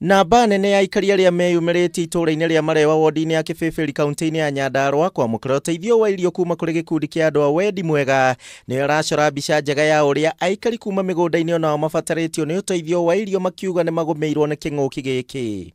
Namba nene ya aikari arĩa meyumĩrĩtie itũũra-inĩ rĩa Marewa wodi-inĩ ya Kĩbĩbĩri kaunti-inĩ ya Nyandarũa kwamũkĩra ũteithio wa irio kuma kũrĩ gĩkundi kĩa andũ a wendi mwega nĩyo ĩracora mbica njega ya ũrĩa aikari kuma mĩgũnda-inĩ onao mabatarĩtio nĩ ũteithio wa irio makiuga nĩ magũmĩirwo nĩ kĩng'ũki gĩkĩ.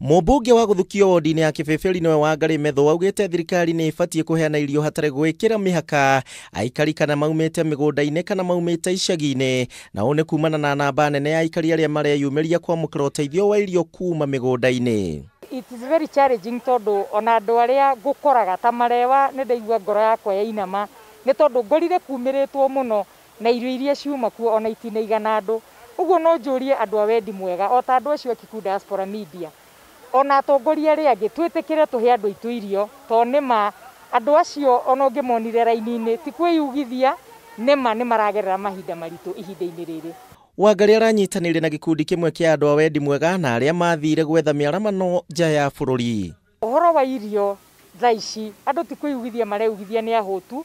Mũmbunge wa gũthukio wodi-inĩ ya Kĩbĩbĩri nĩwe Wangarĩ Methu augĩte thirikari nĩ ĩbatiĩ kũheana irio hatarĩ gwĩkĩra mĩhaka aikari kana maumĩte mĩgũnda-inĩ kana maumĩte icagi-inĩ, na ũũ nĩ kumana na namba nene ya aikari arĩa mareyumĩria kwamũkĩra ũteithio wa irio kuma mĩgũnda-inĩ. It is very challenging tondũ ona andũ arĩa ngũkoraga ta Marewa nĩ ndaigua ngoro yakwa yainama nĩ tondũ ngorire kumĩrĩtwo mũno na irio iria ciuma kuo ona itinaigana andũ. Ũguo no njũrie andũ a wendi mwega o ta andũ acio a Kikuyu Diaspora Media ona atongoria arĩa angĩ twĩtĩkĩre tũhe andũ aitũ irio tondũ nĩma andũ acio ona ũngĩmonire raini-inĩ ti kwĩyugithia, nĩma nĩ maragerera mahinda maritũ ihinda-inĩ rĩrĩ. Wangarĩ aranyitanĩire na gĩkundi kĩmwe kĩa andũ a wendi mwega na arĩa mathire gwetha mĩaramano nja ya bũrũri. Ũhoro wa irio thaa ici andũ ti kwĩyugithia mareyugithia nĩ ahũtu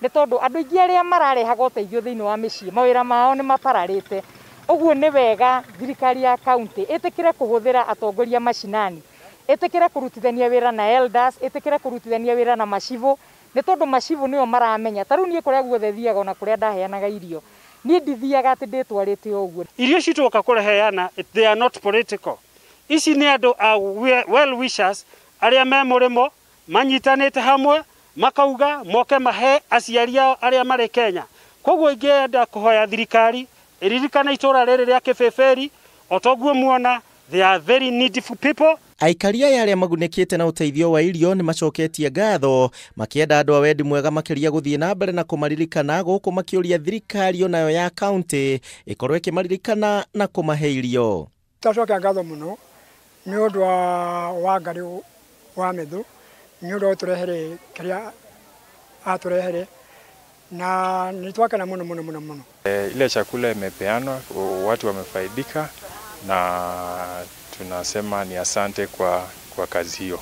nĩ tondũ andũ aingĩ arĩa mararehaga ũteithio thĩinĩ wa mĩciĩ mawĩra mao nĩ mapararĩte. Ũguo nĩ wega thirikari ya kaunti ĩtĩkĩre kũhũthĩra atongoria macinani, ĩtĩkĩre kũrutithania wĩra na elders, ĩtĩkĩre kũrutithania wĩra na macibũ nĩ tondũ macibũ nĩo maramenya. Ta rĩu niĩ kũrĩa guothe thiaga ona kũrĩa ndaheanaga irio niĩ ndithiaga atĩ ndĩtwarĩte o ũguo. Irio ici twoka kũreheana they are not political. Ici nĩ andũ a well wishers arĩa me mũrĩmo manyitanĩte hamwe makauga moke mahe aciari ao arĩa marĩ Kenya. Koguo ingĩenda kũhoya thirikari ĩririkane itũũra rĩrĩ rĩa Kĩbĩbĩri o toguo muona they are very needful people. Aikari aya arĩa magunĩkĩte na ũteithio wa irio nĩ macoketie ngatho makĩenda andũ a wendi mwega makĩria gũthiĩ na mbere na kũmaririkana gũkũ makĩũria thirikari onayo ya kaunti ĩkorwo ĩkĩmaririkana na kũmahe irio. Twacokia ngatho mũno nĩ ũndũ wa Wangarĩ wa Methu nĩ ũndũ wa gũtũrehere kĩrĩa atũrehere na nĩ twakena mũno mũno mũno mũno. Ile chakula imepeanwa, watu wamefaidika na tunasema ni asante kwa kazi hiyo.